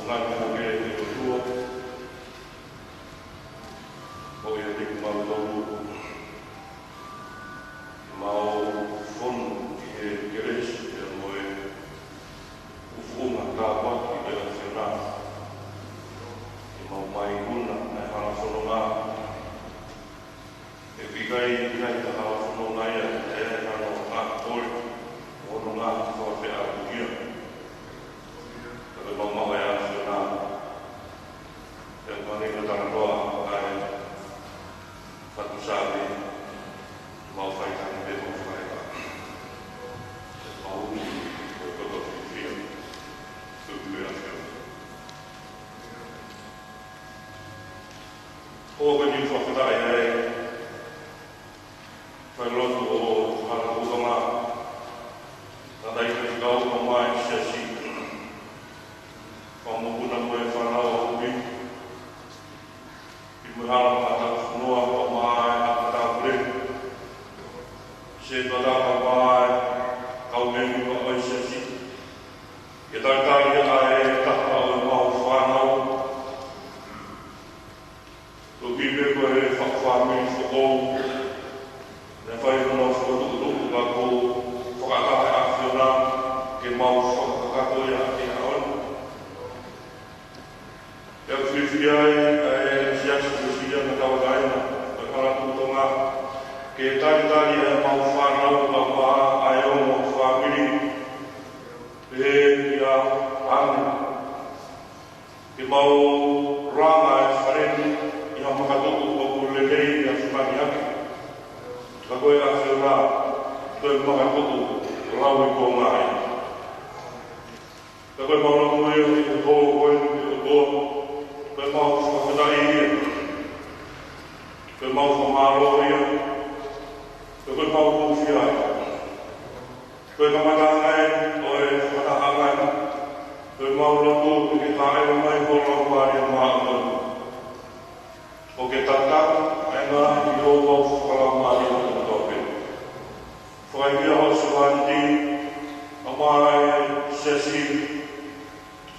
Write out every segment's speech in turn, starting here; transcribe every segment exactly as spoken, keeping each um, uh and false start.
Ngaahi ʻoku ke ʻOtua, ʻoku ʻiate kimautolu, mau fonu ʻi he kelesi pea mo e ʻufunga tāpuaki ʻa e ʻAfiona. ʻI mau mai una ʻa e hala fononga, ʻe ʻikai, ʻikai ha hala fononga ia, ʻe ʻikai ha hala fononga, ʻo e fononga fakapeʻapukia. Ka ko e maumau ʻa e ʻAfiona, ʻe ʻoange ko e talanoa ʻa e fatu Saame, mau fai tani pē mau fai ka. Mau ui, ko e koto fiefia, tuku e ʻAfiona. ʻOku ou fakafetaʻi ai, fai lotu ʻo e hala fononga, tangataʻeiki kau mai siasi, fanga mokopuna mo e fānau ʻa Hope, ʻi mo e hala fakataha fonua, kau mai ʻa e matāpule, se tata kau mai kau mēmipa ʻo e siasi, ke talitali ʻa e taha ʻo e mau fānau, toki pē ko e fā-, fāmili foʻou, naʻe fai hono fokotuʻutuʻu ka ko e fakataha ʻa e ʻAfiona ke mau fakakakato ia ki he ʻaho ni. ʻOku ou fiefia ai ʻa e siasi ko e siʻi ʻa e tauʻatāina, ʻa e hala fononga, ke talitali ʻa e mau fānau, kau mai ʻa e ongo fāmili, pehē kia Ane. Ke mau langa e fale ni ʻi ha makatuʻu ʻoku lelei ʻi ha fimani hake. Ka ko e ʻAfiona, ko e makatuʻu lauikuonga ia. Ka ko e mau lotu ia ʻi he pō ko eni ʻe ʻOtua, ko e mau fakafetaʻi ia, ko e mau fakamālō ia, ko e mau hūfia ia. Ko e kamataʻanga ʻo e fakatahaʻanga ni, ko e mau lotu ke ke hāʻele mai ho Laumālie Māʻoniʻoni. ʻO ke tataki ʻa e ngaahi ʻi ho mau fakalaumālie kotoa pē. Fakaivia ho sevāniti, kau mai siasi,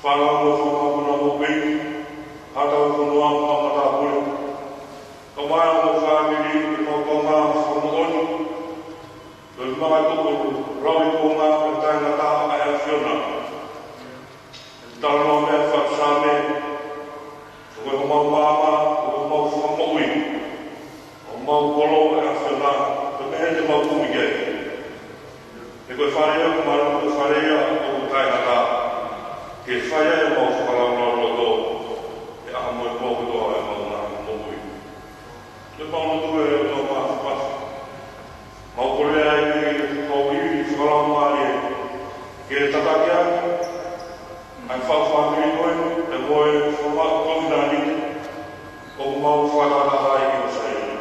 fānau mo e fanga mokopuna Hope, haʻa tauhi fonua mo haʻa matāpule. Kau mai ʻa e mau fāmili, ʻi he mau konga fakamoʻoni, ko e makatuʻu lauikuonga ʻo e taʻengata ʻa e ʻAfiona. Talanoa mai ʻa e fatu Saame, ko homau maama, ko homau fakamoʻui, homau kolo ʻa e ʻAfiona, ko e meʻa te mau kumi ki ai. He ko e fale ia, ko e malu ko e fale ia ʻoku taʻengata, ke fai ai ʻemau fakalaulauloto, he ʻaho mo e pō kotoa ʻemau ngaahi moʻui. Ko e mau lotu ʻe ʻOtua Māfimafi. Mau kole ai ke ke fakaʻuliʻi fakalaumālie, ke tataki ʻa e faʻu fāmili ko eni, pea mo e fānau kovinānite, ʻoku mau fakatahataha ai ʻi ho Saione.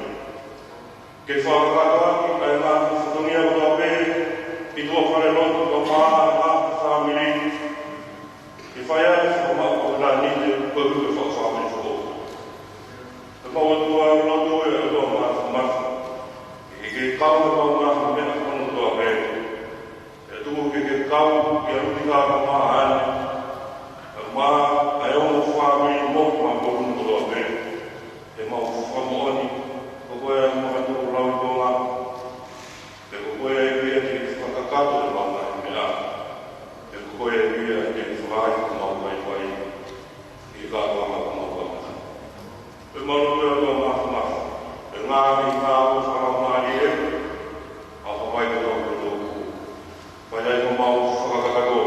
Ke fakakakato ʻaki ʻa e ngaahi fatongia kotoa pē, ʻi tuʻa falelotu, kau mai ʻa e ngaahi fāmili, ke fai ai e fakamaʻu kovinānite koeʻuhi ko e faʻu fāmili foʻou. Ko e mau ʻOtua, lotu ʻe ʻOtua Māfimafi, ke ke kau he mau ngaahi meʻa kotoa pē. ʻE tuku ke ke kau kia Lutika kau mai ʻa Ane, kau mai ʻa e ongo fāmili mo e mau mokopuna kotoa pē. Ke mau fakamoʻoni, ko koe ʻa e makatuʻu lauikuonga, pea ko koe ʻa ia te ke fakakakato ʻemau ngaahi meʻa. Pea ko koe ʻa ia te ke fakahā ʻemau vaivai ʻi he kātoanga ʻo ʻemau kamata. Pea mau lotu ʻe ʻOtua Māfimafi, ʻi he ngaahi ngāue fakalaumālie, ʻa e ʻofa mai ko e lotu. Fai ai homau fakakakato,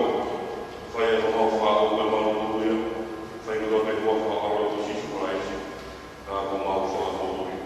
fai ai homau fakaʻauha, pea mau lotu ia, fai kotoa pē ʻi he huafa ʻo ho ʻAlo ko Sīsū Kalaisi, ko homau Fakamoʻui.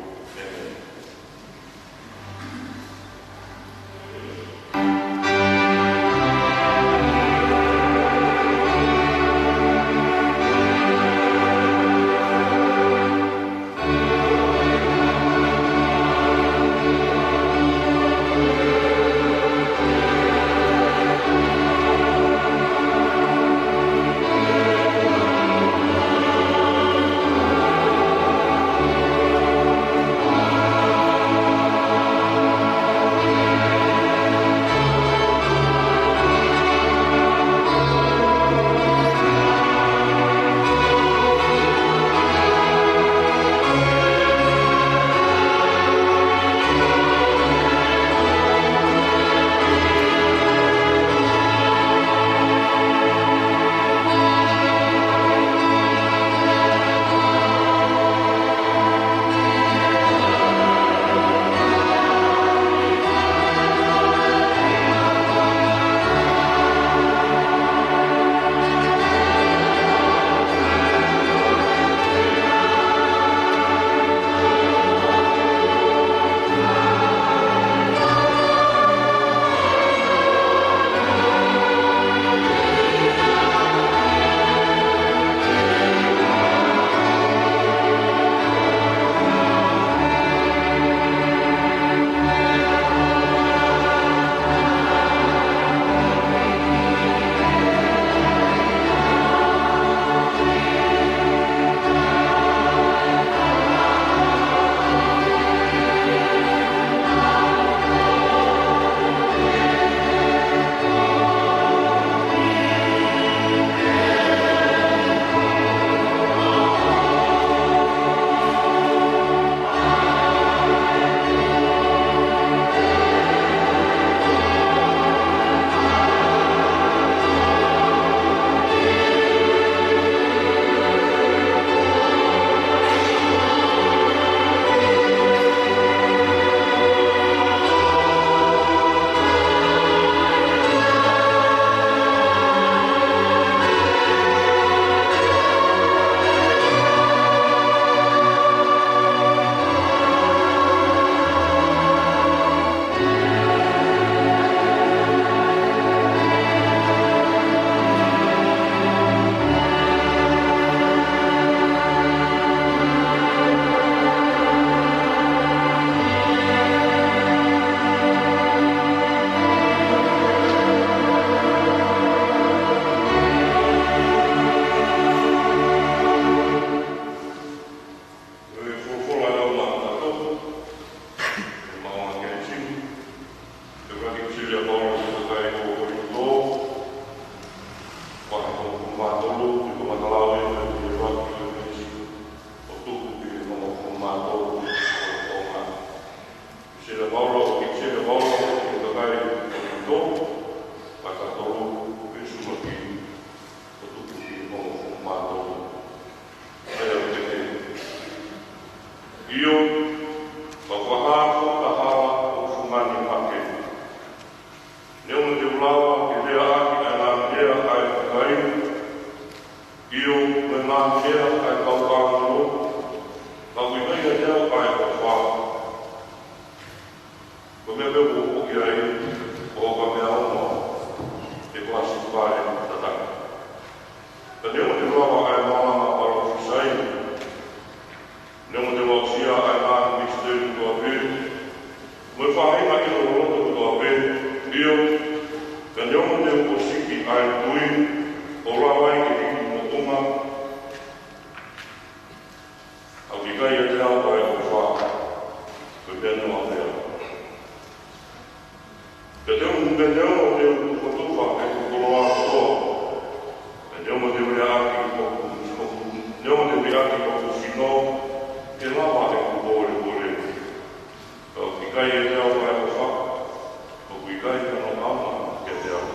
Āfea ʻa e kau ʻāngelo, ka ʻoku ʻikai ʻiate au ʻa e ʻofa. Ko e meʻa pē ʻoku ou ʻi ai, ko hoku meʻaʻofa, ʻe ko ha siʻi pale tataki. Ka neongo te u lava ʻa e malanga palōfisai, neongo te u aʻusia ʻa e ngaahi misiteli kotoa pē, mo e faʻahinga ʻilo loloto kotoa pē, ʻio, ka neongo te u ʻosiki ʻa e tui, ʻo lava ai ke hiki moʻunga, ka ʻoku ʻikai ʻiate au ʻa e ʻofa, ko e pehē noa pē. Pea te u, pea neongo te u tufotufa ʻeku koloa kotoa, pea neongo te u liʻaki hoku, hoku, neongo te u liʻaki hoku sino, ke lava ʻeku pōlepole, ka ʻoku ʻikai ʻiate au ʻa e ʻofa, ʻoku ʻikai hano ʻaonga kiate au.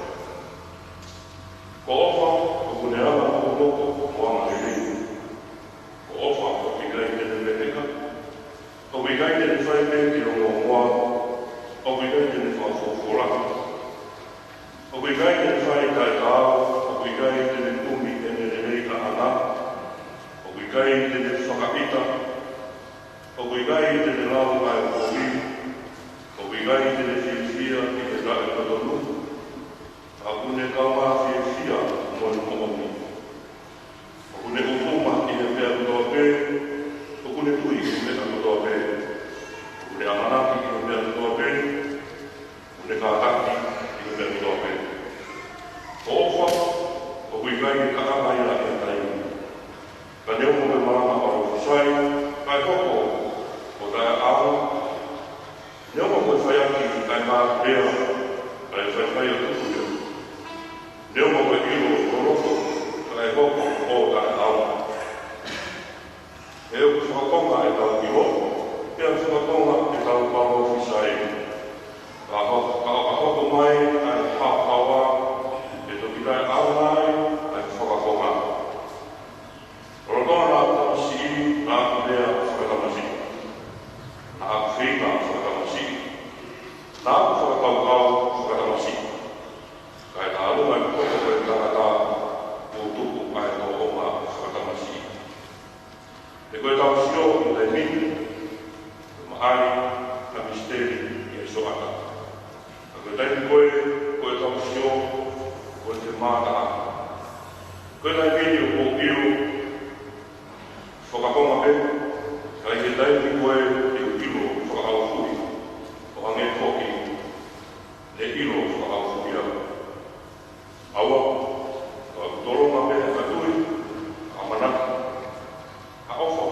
Ko e ʻofa, ʻoku ne ala mokomoko mo angalelei. Ko e ʻofa, ʻoku ʻikai te ne mekeka, ʻoku ʻikai te ne fai pē ke ongoongoa, ʻoku ʻikai te ne fakafofola, ʻoku ʻikai te ne fai taʻetaau, ʻoku ʻikai te ne kumi ʻene lelei ʻaʻana, ʻoku ʻikai te ne fakaʻita, ʻoku ʻikai te ne lau ʻa e kovi, ʻoku ʻikai te ne fiefia ʻi he taʻetotonu, ka ʻoku ne kaungā fiefia mo e moʻoni. ʻOku ne ʻuhuma ʻi he meʻa kotoa pē, ʻoku ne tui ʻi he meʻa kotoa pē, ʻoku ne ʻamanaki ʻi he meʻa kotoa pē, ʻoku ne kātaki ʻi he meʻa kotoa pē. Ko e ʻofa, ʻoku ʻikai ke kaʻanga ia ʻi ha taimi. Ka neongo ko e malanga palōfisai, kae hoko ʻo taʻeʻaonga, neongo ko e faiʻaki ʻa e ngaahi lea, kae faifai ʻo tuku ia. Neongo ko e ʻilo loloto, kae hoko ʻo taʻeʻaonga. He ʻoku fakakonga ʻetau ʻilo, pea fakakonga ʻetau palōfisai. Ka ho-, ka, ka hoko mai ʻa e haohaoa, ʻe toki taʻeʻaonga ai ʻa e fakakonga. Lolotonga naʻa ku tamasiʻi, naʻa ku lea fakatamasiʻi. Naʻa ku feinga fakatamasiʻi. Naʻa ku fakakaukau fakatamasiʻi. Kae tālunga ʻeku hoko ko e tangata, kuo tupu ʻa e tōʻonga fakatamasiʻi. He ko ʻetau sio ʻi he taimi ni, ko e maʻali ʻa e misiteli ʻi he sioʻata. Ka ko e taimi ko ē, ko ʻetau sio, ko e te mātaʻa. Ko e taimi ni ʻoku ou ʻilo fakakonga pē, ka ʻi he taimi ko ē te u ʻilo fakaʻaufuʻi, ʻo hangē foki ne ʻilo fakaʻaufuʻi au. ʻAua, ka ʻoku tolonga pē ha tui, ha ʻamanaki, ha ʻofa,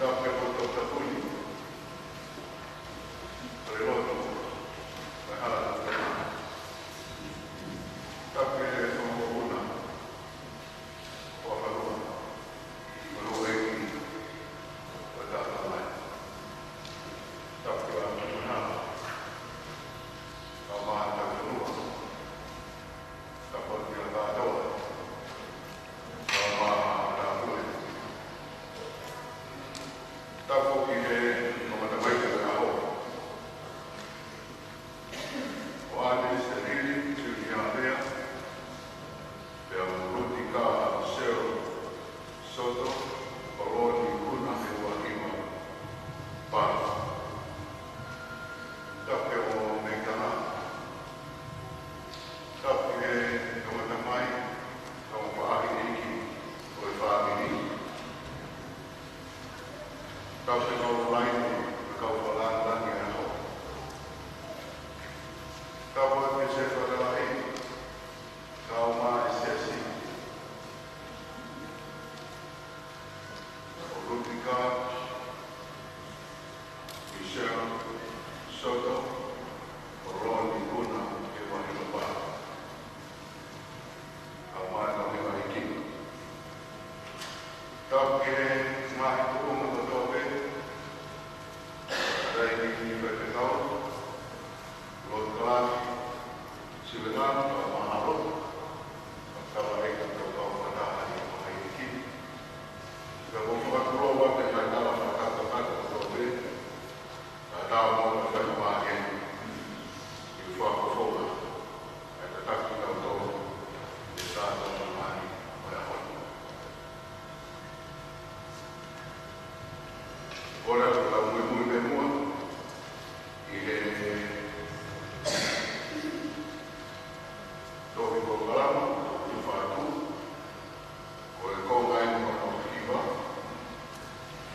Tapu ki he poto Tapuni, Kaliloto, Kaihala, Toketā. Tapu ki he Fakamoʻuna, Fakafanua, Fakafanua ʻEiki, Fakatāpangai. Tapu ki he Fakafanua, Fakafanua. Tapu ki he kātoa, Fakafanua, Fakafanua. Tapu ki he kau matamai ʻo e ʻaho, ʻo ʻAne Selili Siunia Pea, pea mo Lutika Seo Soto, ʻo Loni Kuna he ua hiva pā. Tapu ki he meʻa. Tapu ki he kau matamai, kau faʻahi ʻeiki ʻo e fāmili. Tapu ki he kau laine, kau fakalāngilangi ʻo e ʻaho. Tapu ki he Sefa Lahi, kau mā e siasi. ʻO Lutika, Michelle Soto, ʻo Loni Kuna he ua hiva pā. Kau mā e kau hiva ʻeiki. Tapu ki he ngaahi tuʻunga kotoa pē, ʻa e kau faifekau, Lord Kalani Sivengano, kau mahalo, kau ʻeiki, kau fakataha ʻi he ʻaho ni. Pea ʻoku ou fakatulou atu ki he ngaahi tala fakakakato kotoa pē, ʻa e tau mo e faingamālie ke fakafofonga ʻa e tataki kitautolu ʻi he kātoanga ʻo e ʻaho ni. Kole atu ke tau muimui pē muʻa ʻi he tohi polokalama, tohi fatu, ko e konga eni hono hiva,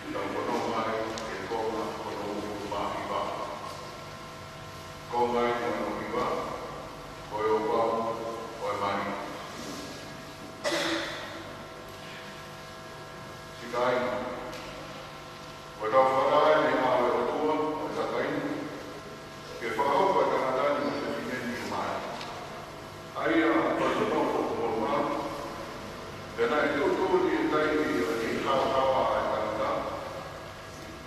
ke tau fanongo mai ki he konga hono uofulu mā hiva. Konga eni hono hiva, ko e ʻOku Au ʻa e Mali. Siʻi kāinga, ʻoku tau fakataha ʻi he ʻao ʻo e ʻOtua, ʻo e kakai ni, ke fakahoko ʻa e tangata ni mo e fefine ni ki he mali. ʻA ia ko e totonu ʻoku mamaʻo, pea naʻe tuʻutuʻuni ʻi he taimi ʻo e haohaoa ʻa e tangata,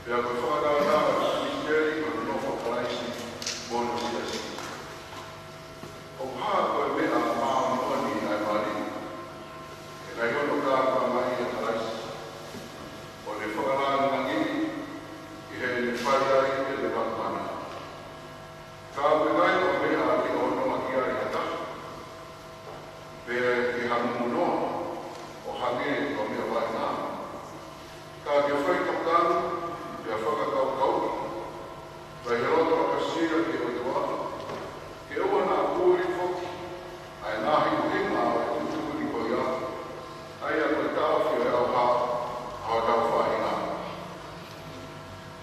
pea ko e fakatātā ʻo e misiteli ʻo e nofo ʻa Kalaisi mo hono siasi. ʻOku hā ko e meʻa māʻoniʻoni ʻa e mali, he naʻe ʻi hono kātoangaʻi ʻa Kalaisi, ʻo ne fakalāngilangiʻi ʻi heʻene fai ai ʻene vaku mana. Ka ʻoku ʻikai ko ha meʻa ke ʻohonoʻaki ai ha taha, pe ke hamumu noa, ʻo hangē ko ha meʻa vaʻinga. Ka ke fai tokanga, pea fakakaukauʻi, fai he loto ʻakasia ki he ʻOtua, ke ʻoua naʻa puli foki ʻa e ngaahi ʻuhinga ʻo e tuʻutuʻuni ko ia, ʻa ia ko e taʻofi ʻo e ʻauha ʻa hotau faʻahinga.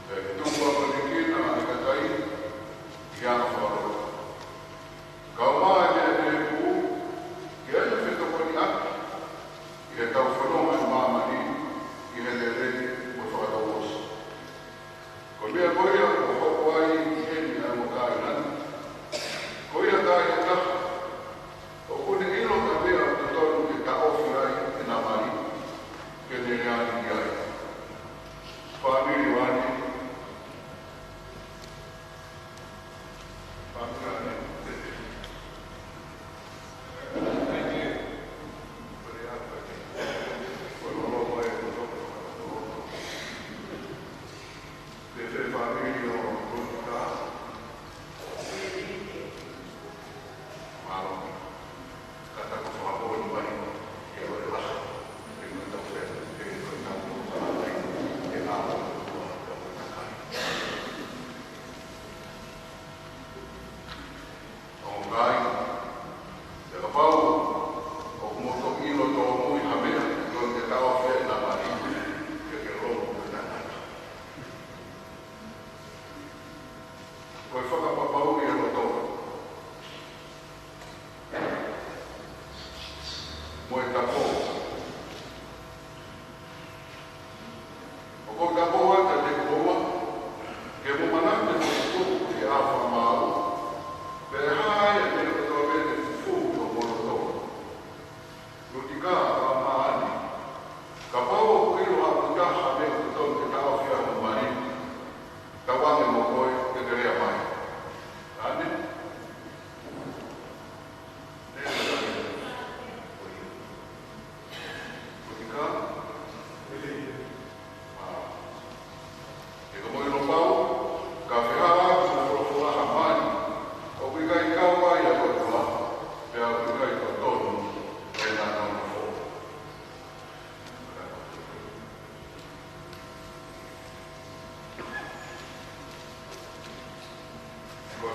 Pea ke tuku ʻa e konekina ʻa e kakai ʻi he anga fakalotu. Kae ʻumaʻā e meʻa tēpū, ke ʻai ʻo fetokoniʻaki ʻi heʻetau fononga ʻi māmani, ʻi he lelei mo e fakatouʻosi. Ko e meʻa ko ia ʻoku hoko ai ʻi heni ʻa e ua kāinga ni, ko ia taha ʻi he taha, ʻoku ne ʻilo ʻa e meʻa ʻoku totonu ke taʻofi ai ʻena mali, ke ne lea lelei ai. Fāmili ʻo ʻAne, ʻOku ʻikai, pea kapau ʻoku mou toki ʻilo tōmui ha meʻa, ʻoku totonu ke taʻofi ʻena mali, ke ke lotu ki he tangata. Ko e fakapapauʻi ʻa e loto mo e tapou. ʻOku ou tapou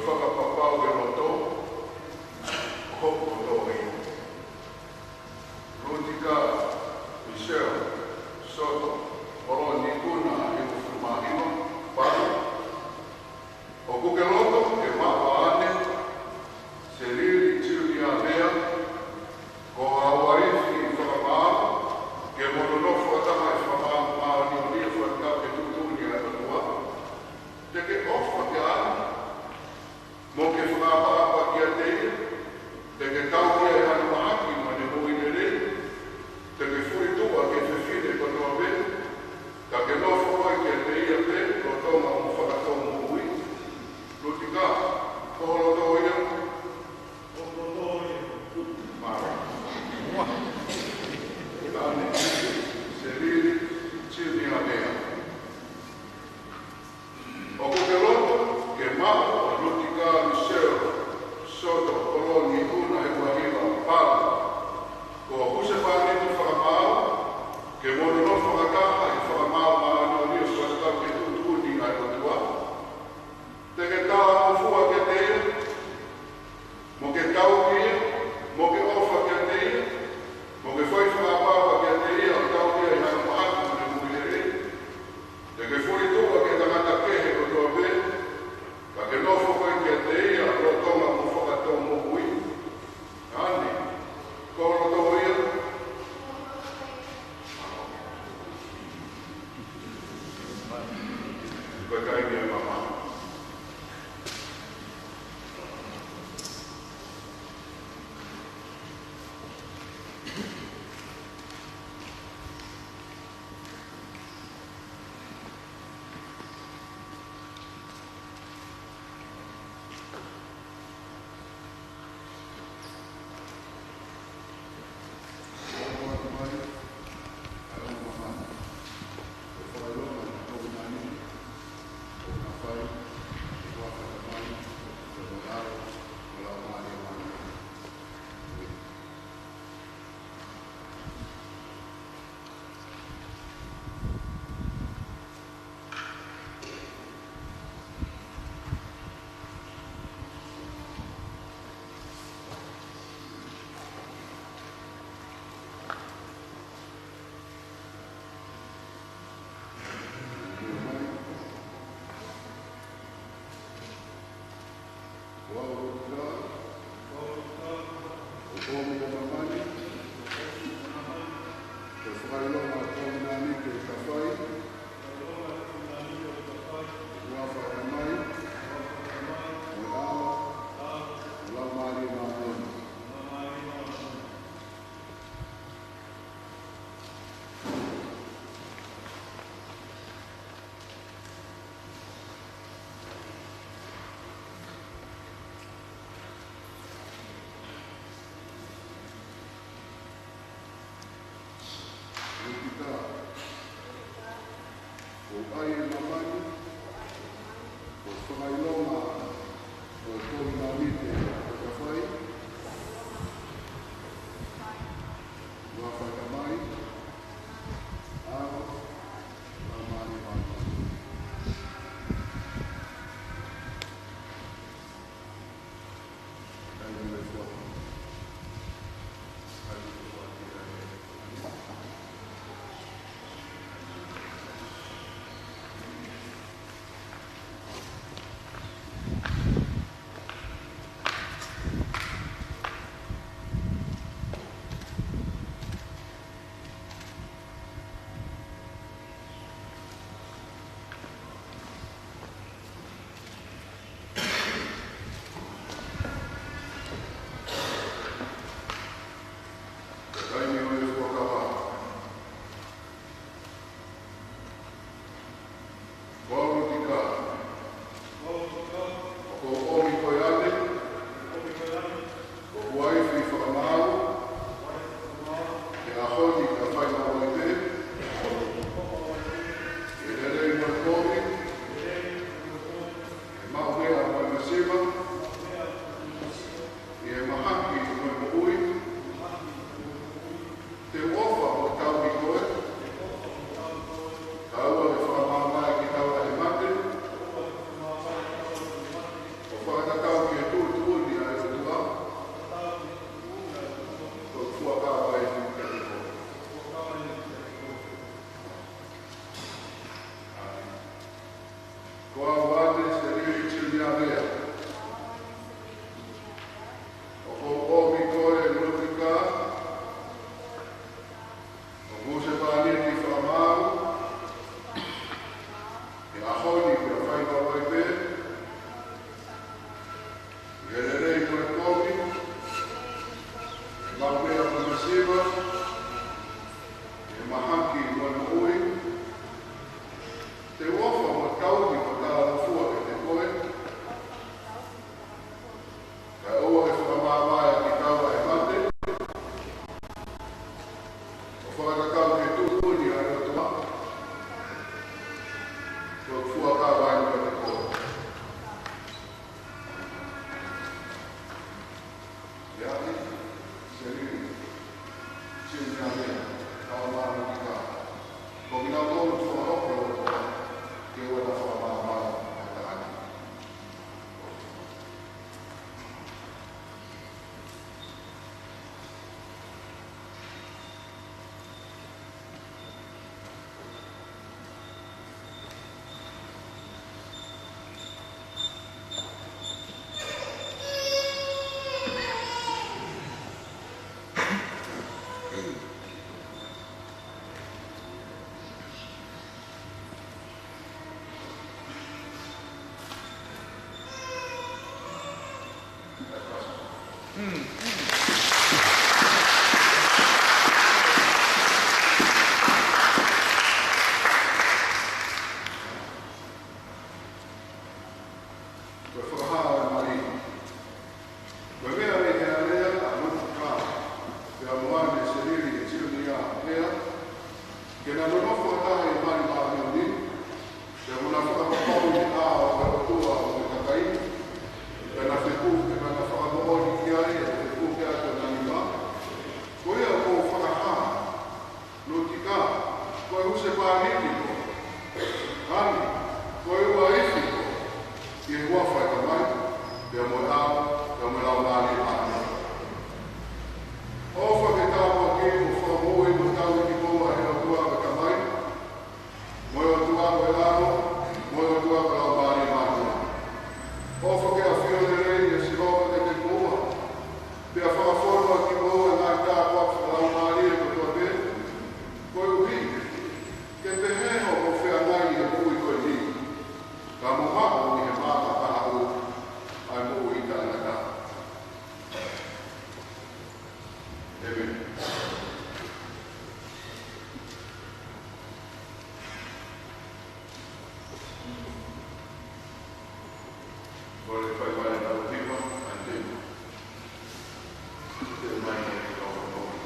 Fakapapau ke loto, ko hoʻo loto ia. Lutika Michelle Soto Koloni Kuna, hivangofulu mā hiva, Palu. ʻOku ke loto ke maʻu ʻa ʻAne Selili Tiunia Lea ko ha uaifi fakamaau, ke mo nonofo fakataha ʻi he Fakamaau Māʻoniʻoni ʻo e Faifekau ke Tuʻutuʻuni ʻa e ʻOtua? Te ke ʻofa kia ʻAne, mo ke fakaʻapaʻapa kiate ia? Te ke tauhi ia ʻi haʻane mahaki mo ʻene moʻui lelei? Te ke fulituʻa ki he fefine kotoa pē, ka ke nofo koe kiate ia pē lolotonga hoʻo fakatou moʻui? Lutika, ko hoʻo loto ia? Mālō. ʻAne Selili Tiunia Lea. ʻOku ke loto ke maʻu ʻa Lutika Michelle Soto Koloni Kuna, hivangofulu mā hiva, Palu, ko ha husepāniti fakamaau, ke mo nonofo fakataha ʻi he Fakamaau Māʻoniʻoni ʻo e Faifekau ke Tuʻutuʻuni ʻa e ʻOtua? Te ke talangofua kiate ia, mo ke tauhi ia, mo ke ʻofa kiate ia, mo ke fai fakaʻapaʻapa kiate ia ʻo tauhi ia ʻi haʻane mahaki mo ʻene moʻui lelei? Te ke fulituʻa ki he tangata kehe kotoa pē, ka ke nofo koe kiate ia lolotonga hoʻo fakatou moʻui? ʻAne, ko hoʻo loto ia? Ko e taimi ia, māmā. Lutika, ʻoku ʻai ʻe māmani, ko e fakaʻilonga ʻo e kovinānite ʻoku ta fai, ʻoku ta fai mai, ʻa e Laumālie Māʻoniʻoni. Ko au ʻAne Selili Tiuniavea, ʻoku ou ʻomi koe Lutika, ʻoku se pāniti fakamaau, ʻi he ʻaho ni pea fai maʻu ai pē, ʻi he lelei mo e kovi, ʻi he maʻu meʻa mo e masiva, ʻi he mahaki mo e moʻui, te u ʻofa mo tauhi mo talangofua kiate koe, kae ʻoua ke fakamāvae ʻa kitaua ʻe he mate, ʻo fakakakau ki he tuʻutuʻuni ʻa e ʻOtua, ko e fuakava eni kiate koe. ʻE ʻAne Selili Tiuniavea, kau māʻoniʻoni, ko kinautolu ʻoku fakahoko ʻe he ʻOtua ke ʻoua naʻa fakamāvae ʻa e taha ni. Ko e fakahā ʻa e mali. Ko e meʻa ʻi he alea ʻa Lutika pea mo ʻAne Selili Tiuniavea ke na nonofo ha taha ʻi he mali māʻoniʻoni, pea mo na fakapapauʻi ʻa e ʻOtua mo e kakai, pea na fepuke, pea na fakamoʻoni ki ai, ʻa e fepuke ʻa ʻena nima. Ko ia ʻoku ou fakahā, Lutika, ko e husepāniti koe. ʻAne, ko e uaifi koe. ʻI he huafa ʻo e Tamai, pea mo e ʻAlo, pea mo e Laumālie Māʻoniʻoni. ʻOfa ke tāpuakiʻi mo fakamoʻui mo tauhi kimoua ʻe he ʻOtua ko e Tamai, mo e ʻOtua ko e ʻAlo, mo e ʻOtua ko e Laumālie Māʻoniʻoni. ʻOfa ke ʻafio lelei ʻa Sihova kiate kimoua, pea fakafonu ʻa kimoua ʻi he ngaahi tāpuaki fakalaumālie kotoa pē, koeʻuhi ke pehē hoʻomou feangai ʻi he moʻui ko eni, ka mou maʻu ʻi he maama taʻehaʻu ʻa e moʻui taʻengata. ʻĒmeni. Kole fai mai ʻetau hiva, and then te mai e kau moʻui.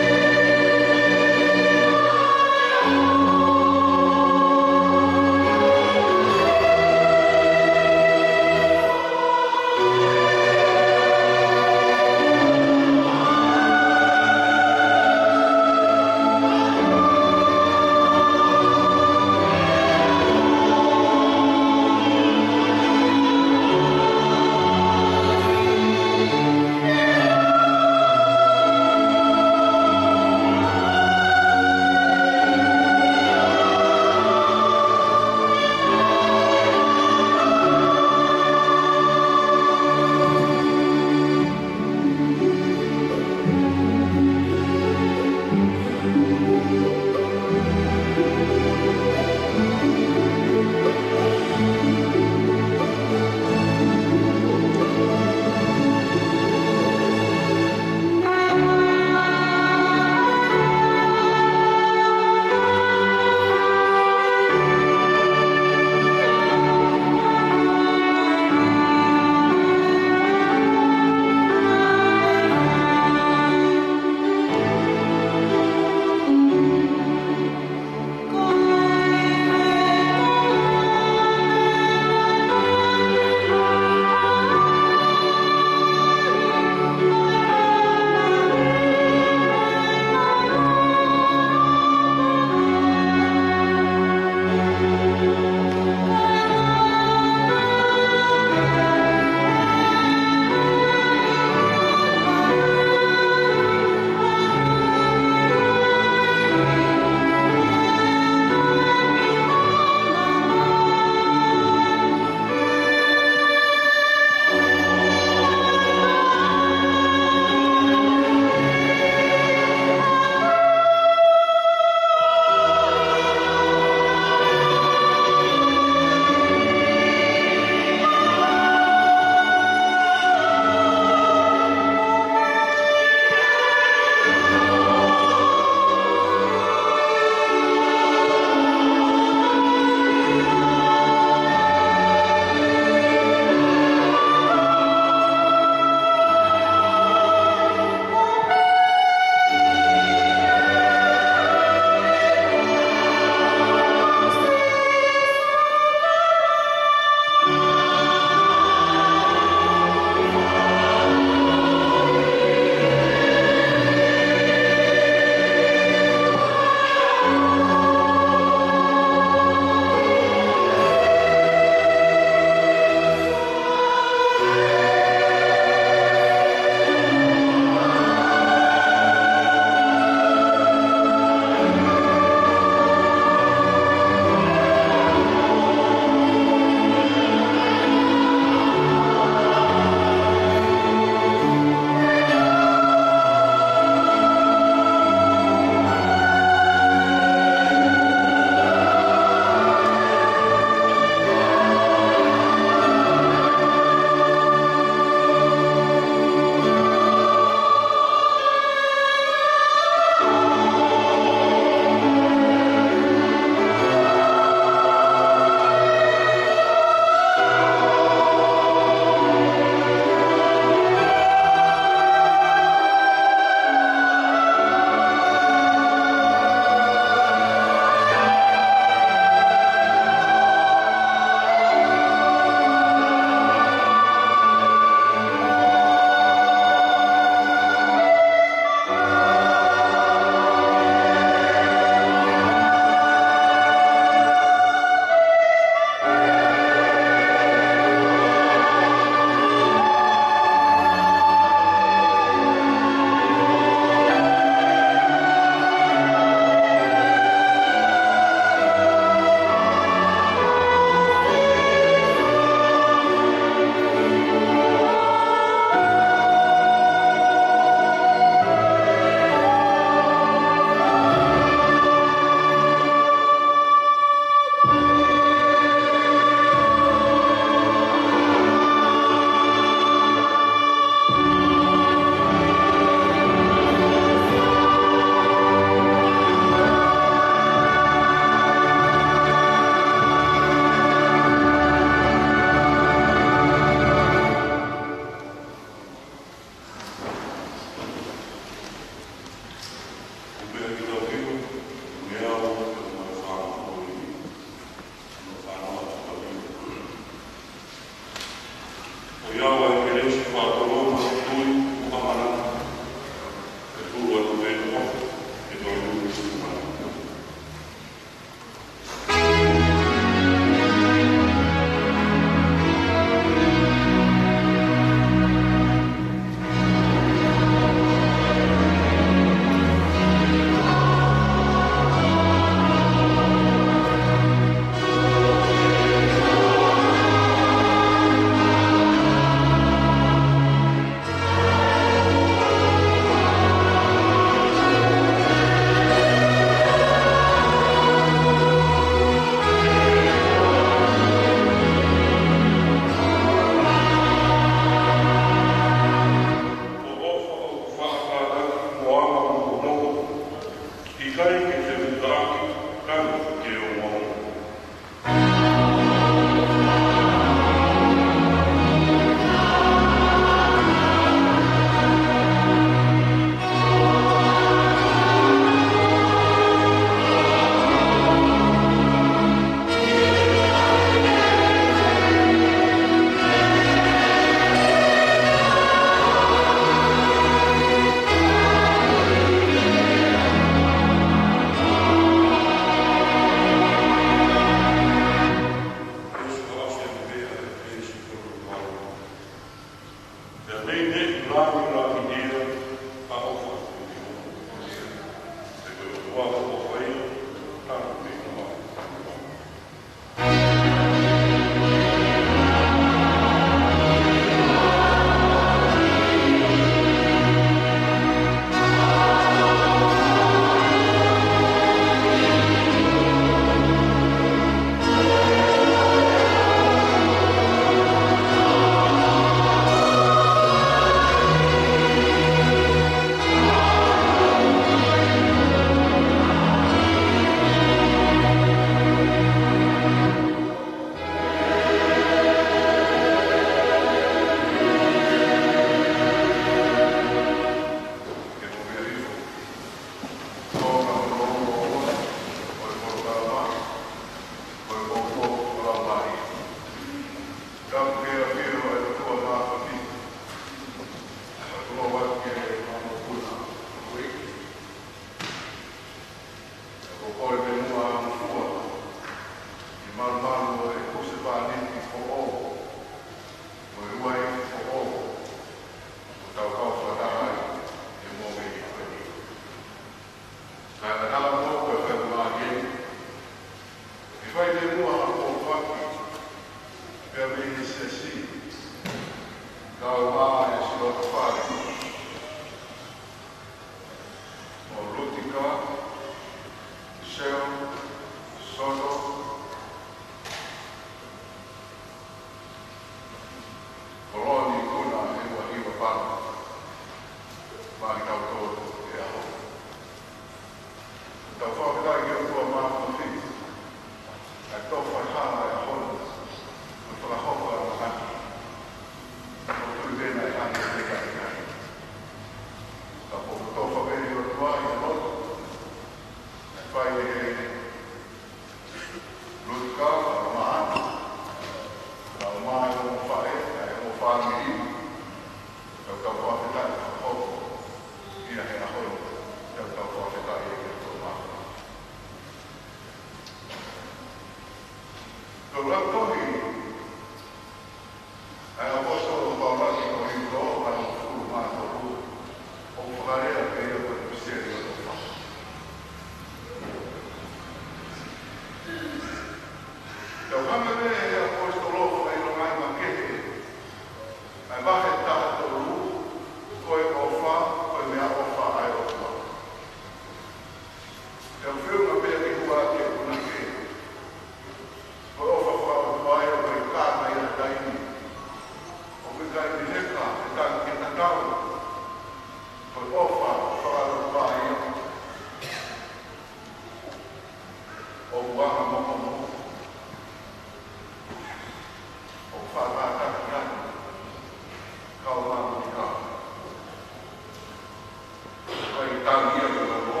Tangi ia ko e ʻofa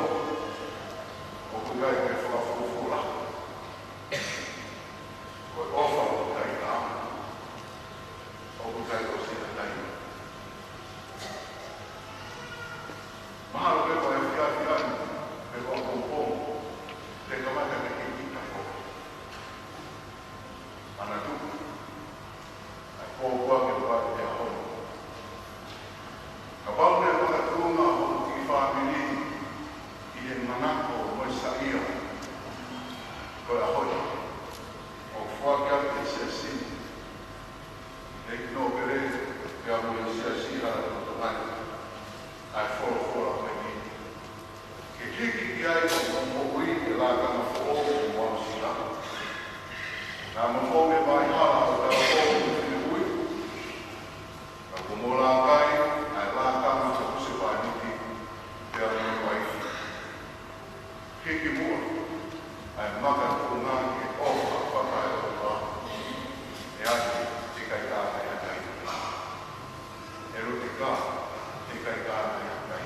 ʻoku ʻikai ke fakafufula. Ko e ʻofa ʻoku ʻikai taʻanga. ʻOku ʻikai ʻosi ʻa e taimi. Mahalo pē ko e efiafi ni, pe ko e pongipongi, te kamata ke hiki ʻa e ʻofa. Manatuʻi, ʻa e pōpoaki ʻo e ʻaho ni. Kapau naʻe makatuʻunga hoʻo kiʻi fāmili ʻi he manako mo e saiʻia ko e ʻaho ni, ʻoku foaki atu ʻe he siasi, ʻe he nōpele, pea mo e siasi ʻa e Tonga ni, ʻa e folofola ko eni. Ke hiki ki ai hoʻo moʻui ʻi he lakanga foʻou mo e sila. Naʻa mo fou mei he vaʻe hala ʻo e talavoú mo e finemui. Ka kuo mo laka ai ʻa e lakanga ʻo e husepāniti pea mo e uaifi. Hiki muʻa ʻa e makatuʻunga ki he ʻofa fakaʻotua. ʻE ʻikai taʻanga ia kai. ʻE Lutika, ʻikai taʻanga ia kai.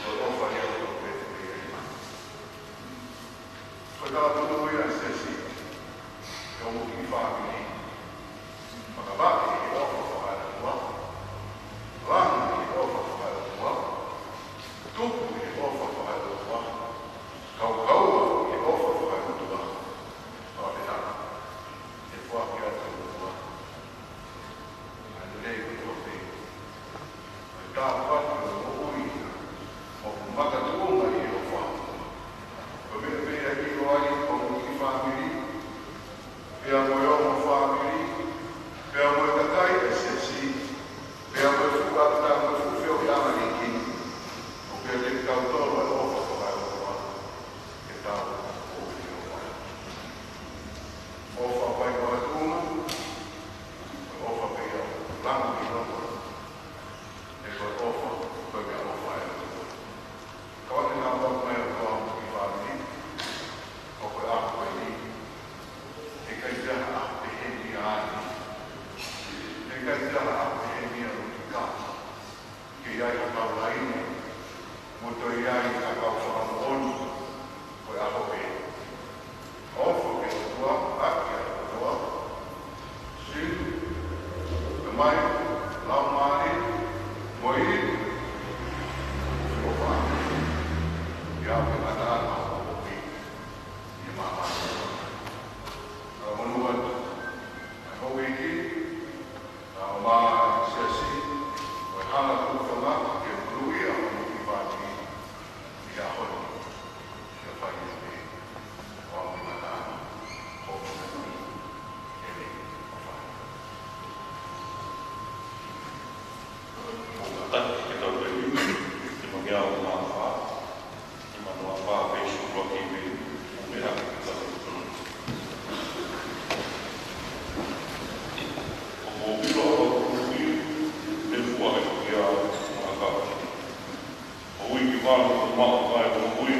Ko e ʻofa ia ʻoku pehē mai. Ko e talanoa ia ʻa e siasi, ko hoʻo kiʻi fāmili. Fakavaʻe ʻi he ʻofa fakaʻotua. Langi ʻi he ʻofa fakaʻotua. Tupu ʻi he ʻofa fakaʻotua. Kaukaua ʻi he ʻofa fakaʻotua. Fakafetaʻi. ʻE foaki atu ʻe he ʻOtua ʻa e lelei kotoa pē. Ko e tāpuaki ʻo e moʻui ʻoku makatuʻunga ʻi he ʻofa. Ko e meʻa pē ia ʻe ʻilo ai hoʻo kiʻi fāmili, pea mo e ongo fāmili, pea mo e kakai ʻo e siasi, pea mo e fuʻu ʻapi, pea mo e fuʻu feohiʻanga liʻiki, ʻoku ʻiate kitautolu ʻa e ʻofa fakaʻotua ke tau moʻui ʻi he ʻofa. ʻOfa ʻoku ʻikai makatuʻunga, ko e ʻofa pē ia ʻoku langa ki loto. He ko e ʻofa, ko e meʻaʻofa ʻa e ʻOtua. Ka ʻoku ne ngāue mai ʻa e ʻOtua mo e kiʻi fāmili, ʻo ko e ʻaho ko eni. He ʻikai ke ʻi ai ha ʻaho pehē ni ʻa eni. He ʻikai ke ʻi ai ha ʻaho pehē ni ʻa Lutika. Ke ʻi ai ha kau laine, mo toe ʻi ai ha kau fakamoʻoni, ko e ʻaho pē. ʻOfa ki he ʻOtua, ʻaki ʻa e ʻOtua, Sinu, Tamai, Laumālie, mo e Ivi, ʻofa. ʻI he ngataʻanga ʻo e moʻui, ʻi he māmani. Ka monū atu, ʻa e houʻeiki, ʻa e ʻomai ʻe he siasi, ʻo e hanga ʻo e ʻOtua ke monūʻia ʻa e kiʻi fāmili ʻi he ʻaho ni. Ke fai ʻe he ʻOtua ʻa e ngataʻanga ʻo e moʻui. ʻEmeni. Mou kātaki ke tau lelei, ʻi he nima ngeau mā fā. Nima noa fā, veesi ʻuluaki mei he meʻa ke tau tonu. ʻOku ou ʻilo ʻa hoku moʻui, ʻe fua ʻe ia ʻa e ʻakau. ʻOku ou ʻi he valu ʻo e maʻu ʻa e moʻui,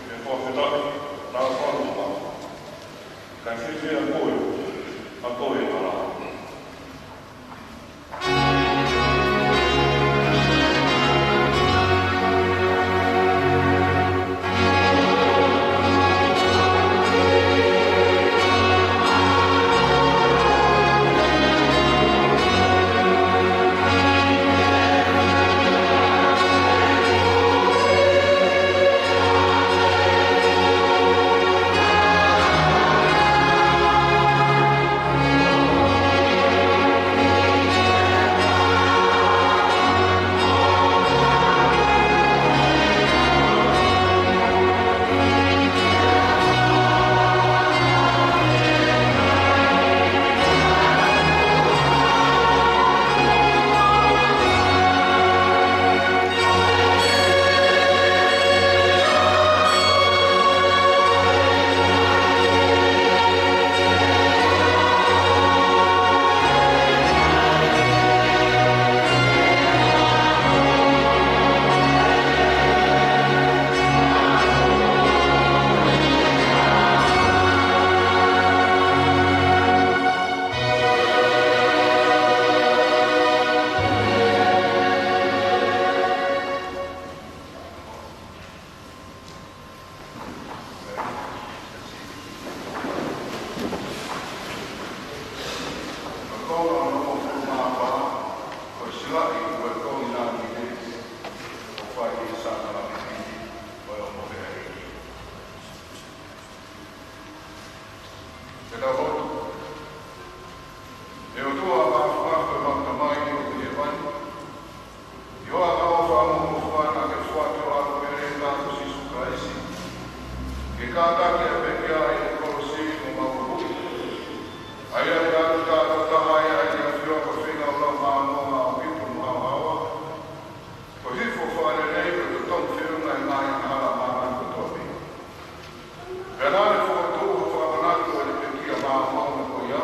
ʻe fakafetaʻi, naʻa valu ʻo maʻu. Kae fēfē ʻa koe, ʻa koe ʻa la. Tataki ʻa e pekia ʻi he kolosi mo mau moʻui. ʻA ia ʻe ʻatu taha ia ʻi he ʻafio ko e feinga ʻo lau mālōlō ʻaupito mo haohaoa. Ko e hifo fakalelei mo e totongi feʻunga ʻi he ngaahi angahala ʻa māmani kotoa pē. Pea naʻa ne fokotuʻu ʻo fakamanatu ʻa e pekia māʻolunga ko ia.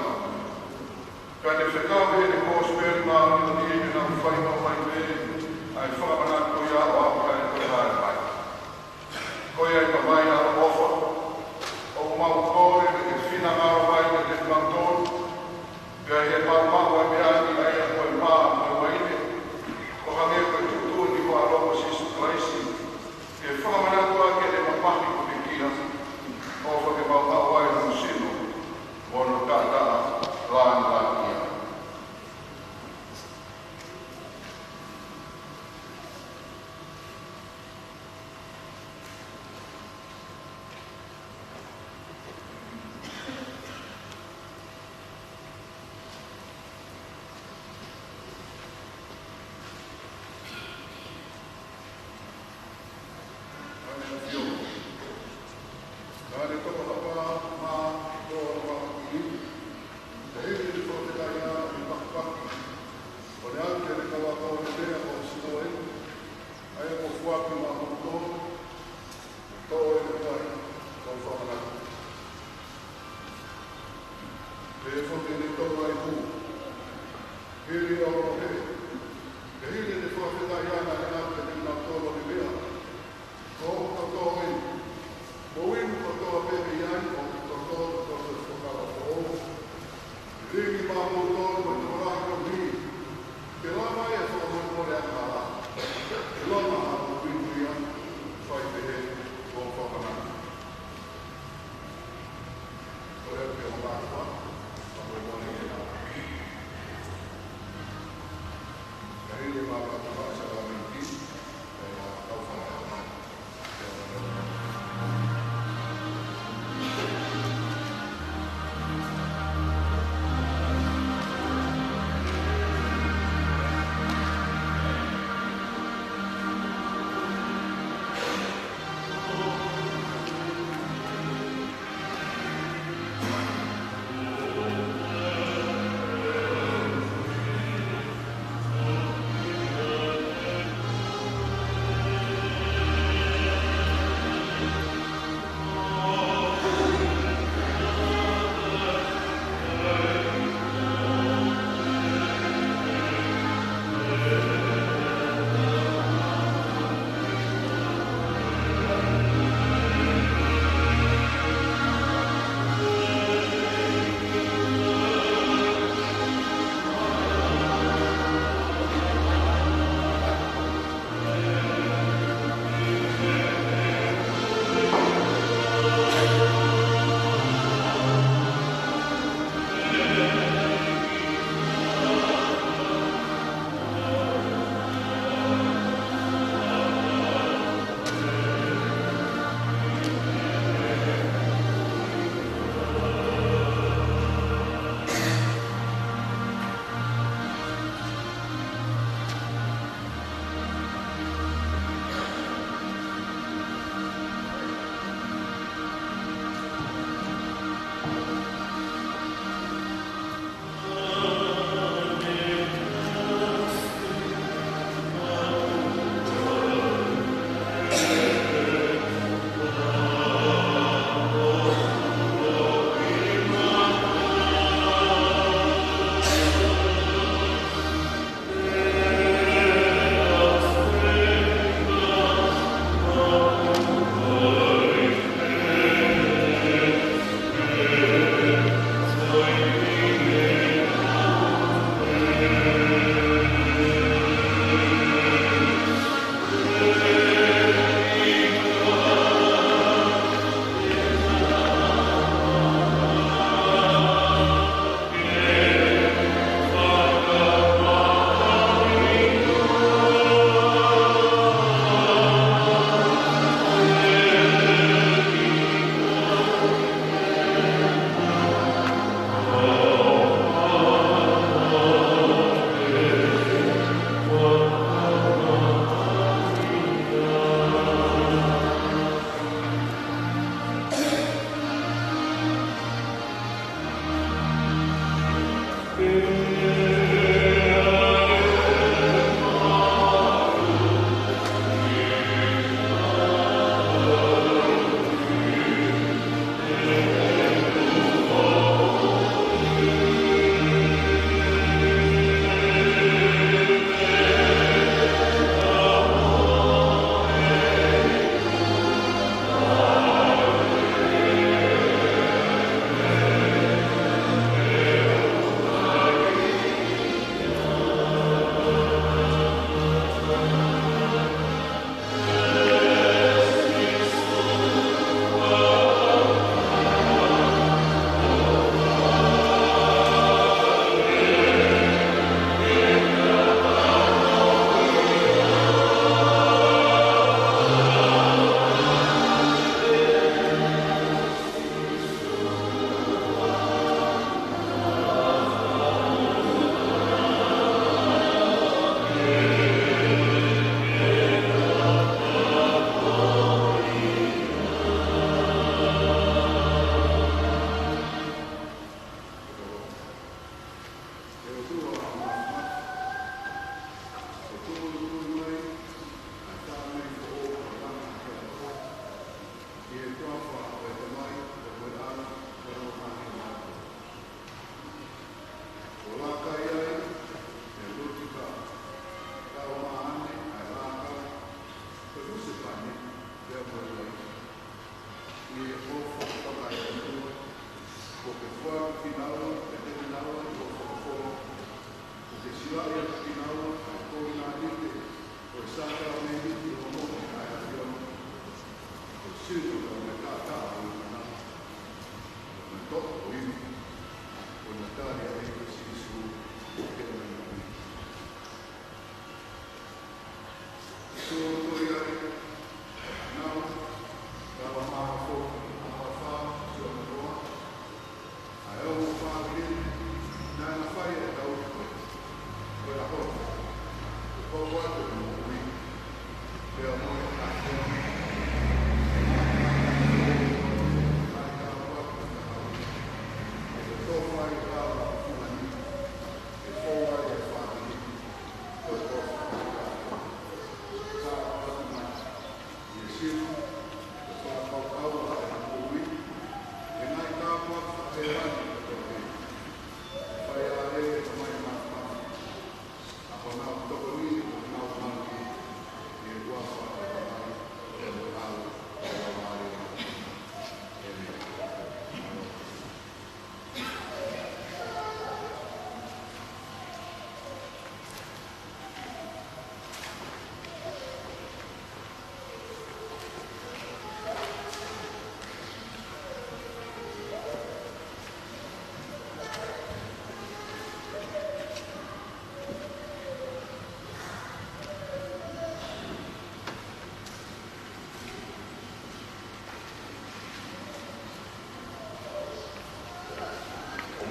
Pea ne fekau ʻi heʻene kosipeli māʻoniʻoni ʻi heʻenau fai maʻu ai pē ʻa e fakamanatu ko ia ʻo aʻu ki he toe haʻele mai. Ko ia ʻe ʻomai ʻaloʻofa, ʻoku mau kole ke finangalo mai kiate kimautolu, pea ʻi heʻemau maʻu ʻa e meʻa ni ʻa ia ko e mā mo e uaine, ʻo hangē ko e tuʻutuʻuni ʻa ho ʻAlo ko Sīsū Kalaisi, ke fakamanatu ʻaki ʻene mamahi ko e pekia, ʻofa ke mau maʻu ai hono sino, mo hono taʻataʻa lāngilangiʻia.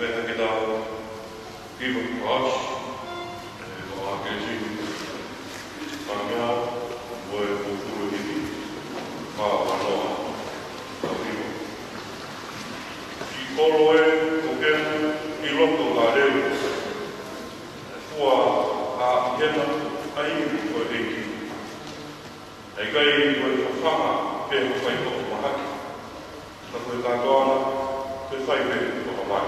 Pea ke tau hiva ʻa e ʻaho, ʻe, ʻa e kelesi, ʻa e meʻa, mo e uofulu himi, fāngofulu mā noa, tau hiva. Siʻi kolo ē, ʻoku ke ʻi loto ʻa e lelei, ʻe fua ʻa e hema ʻa e ivi ʻo e ʻEiki. ʻIkai ko e fafanga pē ha faitoʻo mahaki, ka ko e kātoanga pē fai pē ko ha fai.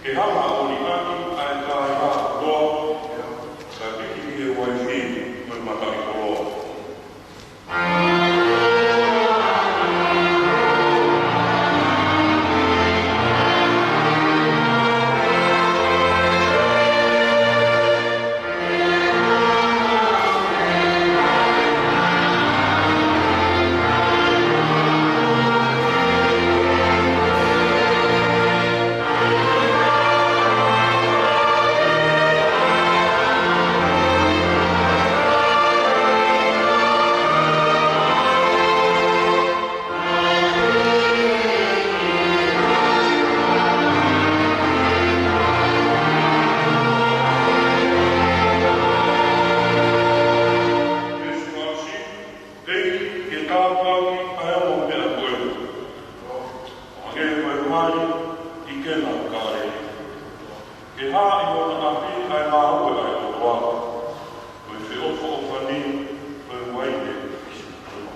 Ke hanga ʻo liʻaki ʻa e kāinga kotoa, kae piki ʻi he uaifi mo e mataʻikoloa. ʻEiki, ke tāpuaki ʻa e ongo meʻa ko eni, ʻo hangē ko e mali ʻi Kena ʻo Kāleli. Ke hā ʻi hona ʻapi ʻa e ngāue ʻa e ʻOtua, ko e feʻofoʻofani, ko e uaine ʻi Sihova.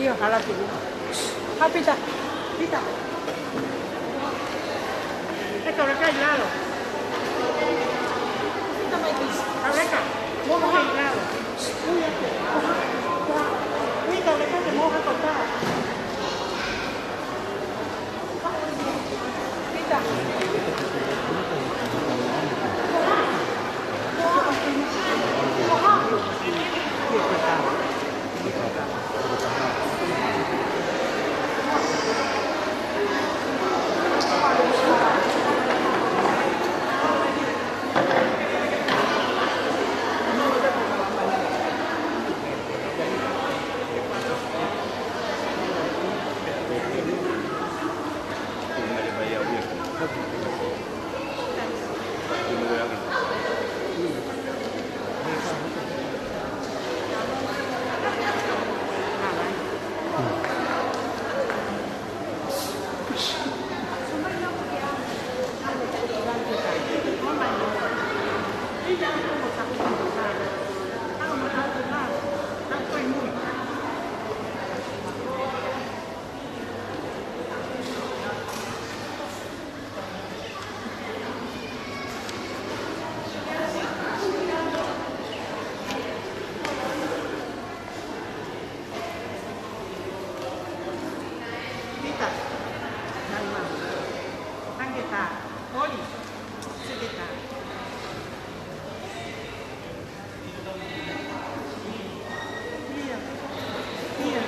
Ia, hala atu. Ha, Pita. Pita. E kauleka ʻi lalo. Pita mai, Pita. Kauleka. Moha ʻi lalo. Ui, kauleka ke moha ko ta. Pita. Nai ma. Tange ta. Oli. Seke ta. Ia. Ia.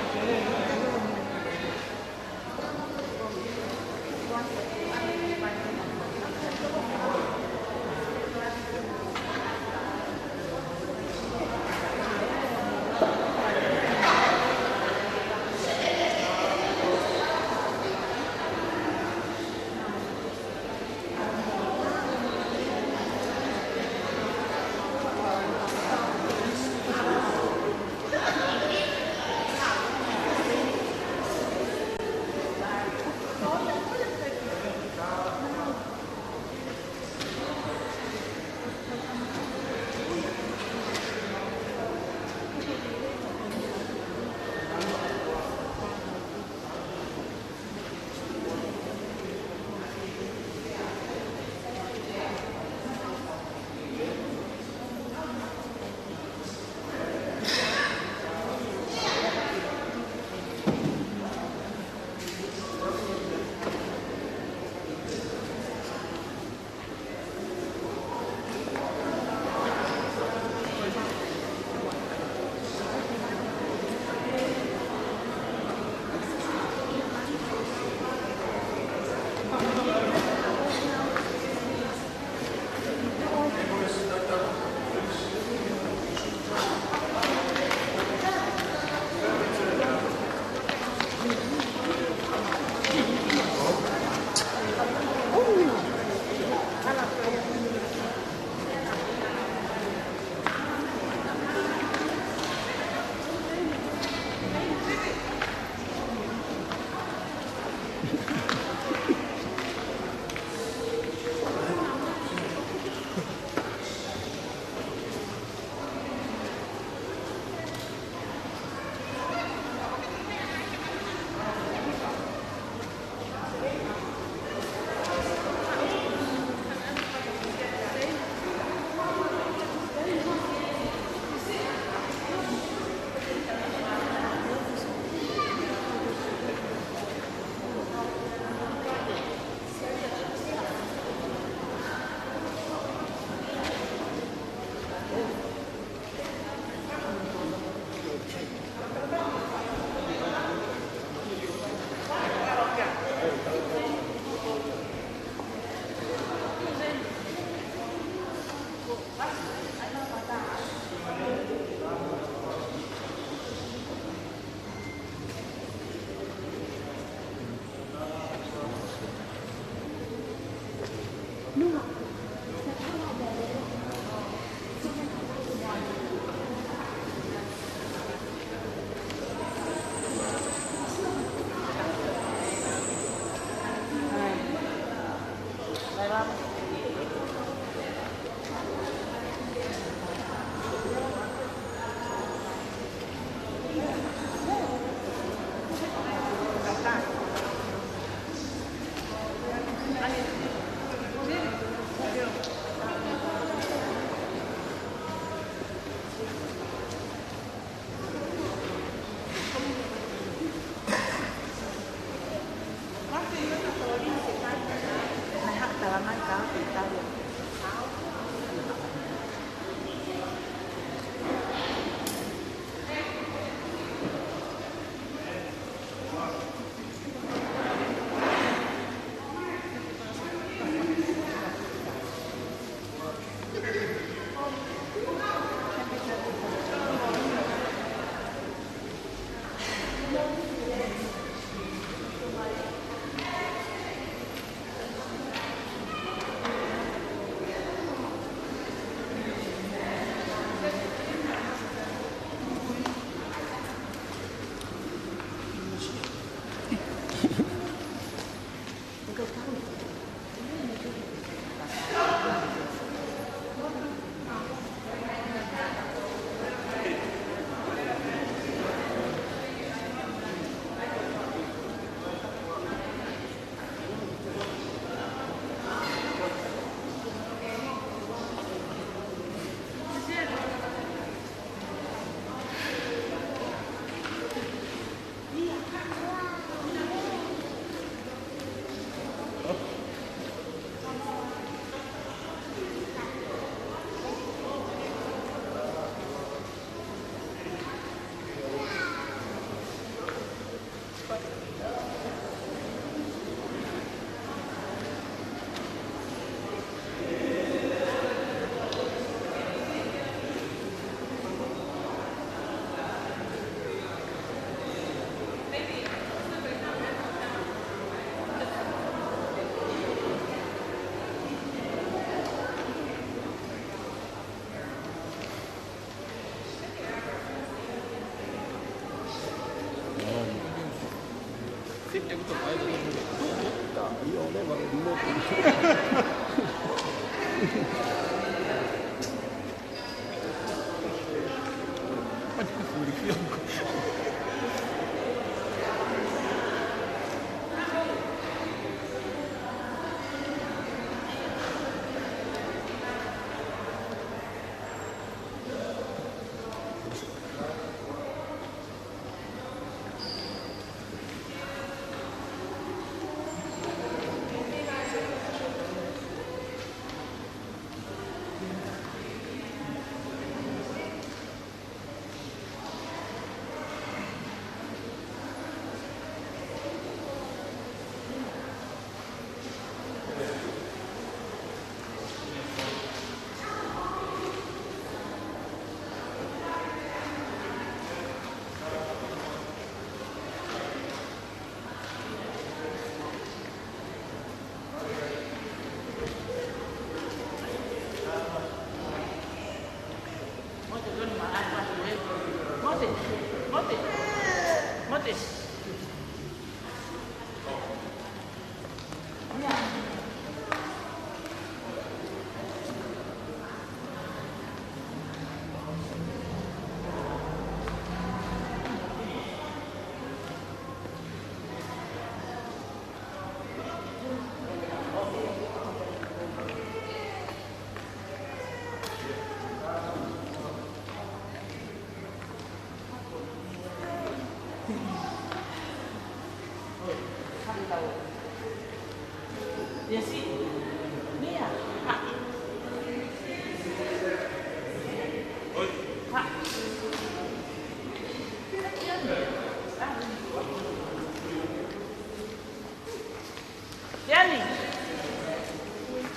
Yanni.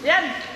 Yanni.